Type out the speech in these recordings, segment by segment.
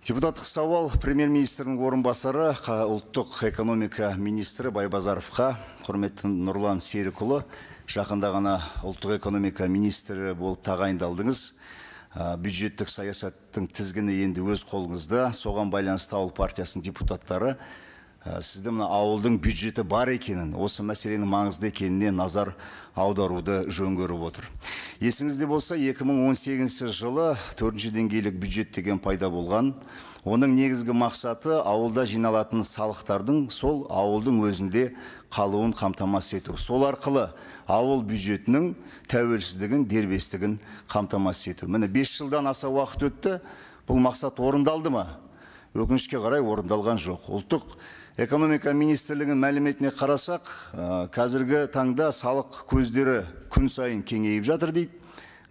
Депутаттық сауал премьер-министрдің орынбасары, ұлттық экономика министрі Байбазаровқа. Құрметті Нұрлан Серікұлы, жақында ғана ұлттық экономика министрі болып тағайындалдыңыз. Бюджеттік саясаттың тізгіні енді өз қолыңызда. Соған байланысты Ауыл партиясының депутаттары сізді мына ауылдың бюджеті бар екенін, осы мәселенің маңызды екеніне назар аударуды жөн көріп отыр. Есіңізде болса, 2018 жылы төртінші деңгейлік бюджет деген пайда болған. Оның негізгі мақсаты ауылда жиналатын салықтардың сол ауылдың өзінде қалуын қамтамасыз ету. Сол арқылы ауыл бюджетінің тәуелсіздігін, дербестігін қамтамасыз ету. Міне, 5 жылдан аса уақыт өтті. Бұл мақсат орындалды ма? Өкінішке қарай, орындалған жоқ. Ұлттық экономика министрлігінің мәліметіне қарасақ, қазіргі таңда салық көздері күн сайын кеңейіп жатыр дейді.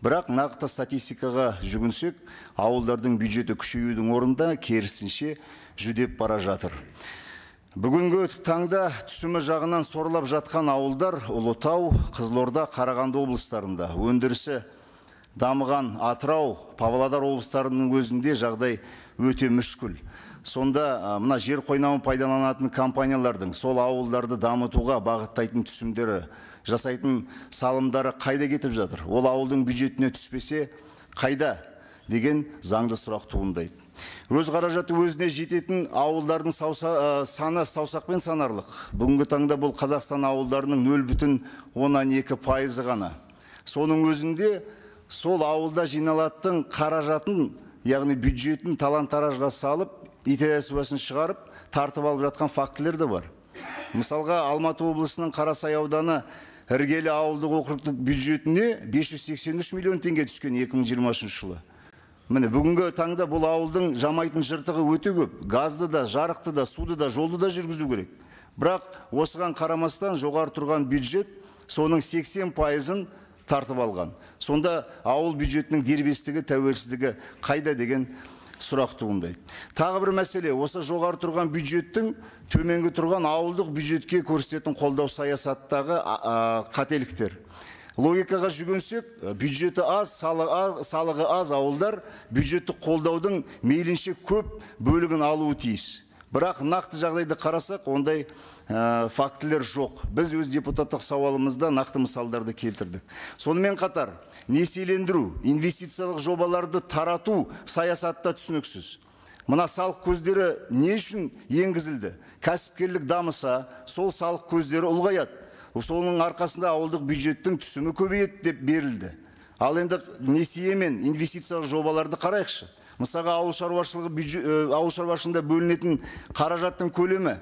Бірақ нақты статистикаға жүгінсек, ауылдардың бюджеті күшеюдің орнында керісінше жүдеп бара жатыр. Бүгінгі таңда түсімі жағынан сорлап жатқан ауылдар Ұлытау, Қызылорда, Қарағанды облыстарында, өндірісі дамыған Атырау, Павлодар облыстарының өзінде жағдай өте мүшкіл. Сонда мына жер қойнауын пайдаланатын компаниялардың сол ауылдарды дамытуға бағыттайтын түсімдері, жасайтын салымдары қайда кетіп жатыр? Ол ауылдың бюджетіне түспесе қайда деген заңды сұрақ туындайды. Өз қаражаты өзіне жететін ауылдардың саны саусақпен санарлық. Бүгінгі таңда бұл Қазақстан ауылдарының 0,2% ғана. Соның өзінде сол ауылда жиналатын қаражатын, яғни бюджетін талан-таражға салып, итерәсуасын шығарып, тартып алып жатқан фактілер де бар. Мысалға, Алматы облысының Қарасай ауданы іргелі ауылдық округтік бюджетіне 583 миллион теңге түскен 2023 жылы. Міне, бүгінгі таңда бұл ауылдың жамайтын жыртығы өте көп. Газды да, жарықты да, суды да, жолды да жүргізу керек. Бірақ осыған қарамастан жоғары тұрған бюджет соның 80%-ын тартып алған. Сонда ауыл бюджетінің дербестігі, тәуелсіздігі қайда деген сұрақ туындайды. Тағы бір мәселе, осы жоғары тұрған бюджеттің төменгі тұрған ауылдық бюджетке көрсететін қолдау саясаттағы қателіктер. Логикаға жүгінсек, бюджеті аз, салығы аз ауылдар бюджеттік қолдаудың мейлінше көп бөлігін алуы тиіс. Бірақ нақты жағдайды қарасақ, ондай фактілер жоқ. Біз өз депутаттық сауалымызда нақты мысалдарды келтірдік. Сонымен қатар, несиелендіру, инвестициялық жобаларды тарату саясатта түсініксіз. Мына салық көздері не үшін енгізілді? Кәсіпкерлік дамыса, сол салық көздері ұлғаяды. Соның арқасында ауылдық бюджеттің түсімі көбейеді деп берілді. Ал енді несие мен инвестициялық жобаларды қарайықшы. Мысалға, ауыл шаруашылығында бөлінетін қаражаттың көлемі,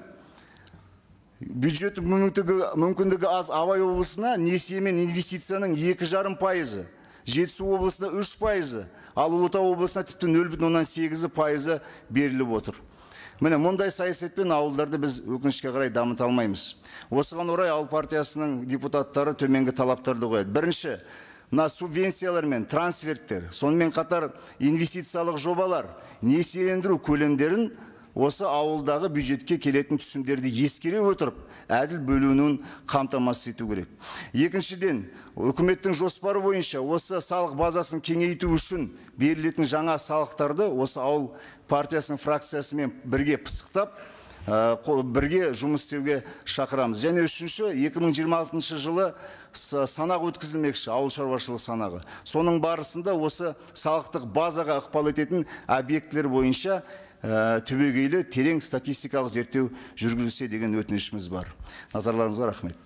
бюджеттік мүмкіндігі аз Абай облысына несие мен инвестицияның 2,5%-ы, Жетісу облысына 3%-ы, ал Ұлытау облысына тіпті 0,8% беріліп отыр. Міне, мұндай саясатпен ауылдарды біз өкінішке қарай дамыта алмаймыз. Осыған орай Ауыл партиясының депутаттары төменгі талаптарды қояды. Бірінші, мына субвенциялар мен трансферттер, сонымен қатар инвестициялық жобалар, несиелендіру көлемдерін осы ауылдағы бюджетке келетін түсімдерді ескере отырып, әділ бөлінуін қамтамасыз ету керек. Екіншіден, үкіметтің жоспары бойынша осы салық базасын кеңейту үшін берілетін жаңа салықтарды осы Ауыл партиясының фракциясымен бірге пысықтап, бірге жұмыс істеуге шақырамыз. Және үшінші, 2026 жылы санақ өткізілмекші, ауыл шаруашылығы санағы. Соның барысында осы салықтық базаға ықпал ететін объектілер бойынша түбегейлі терең статистикалық зерттеу жүргізілсе деген өтінішіміз бар. Назарларыңызға рахмет.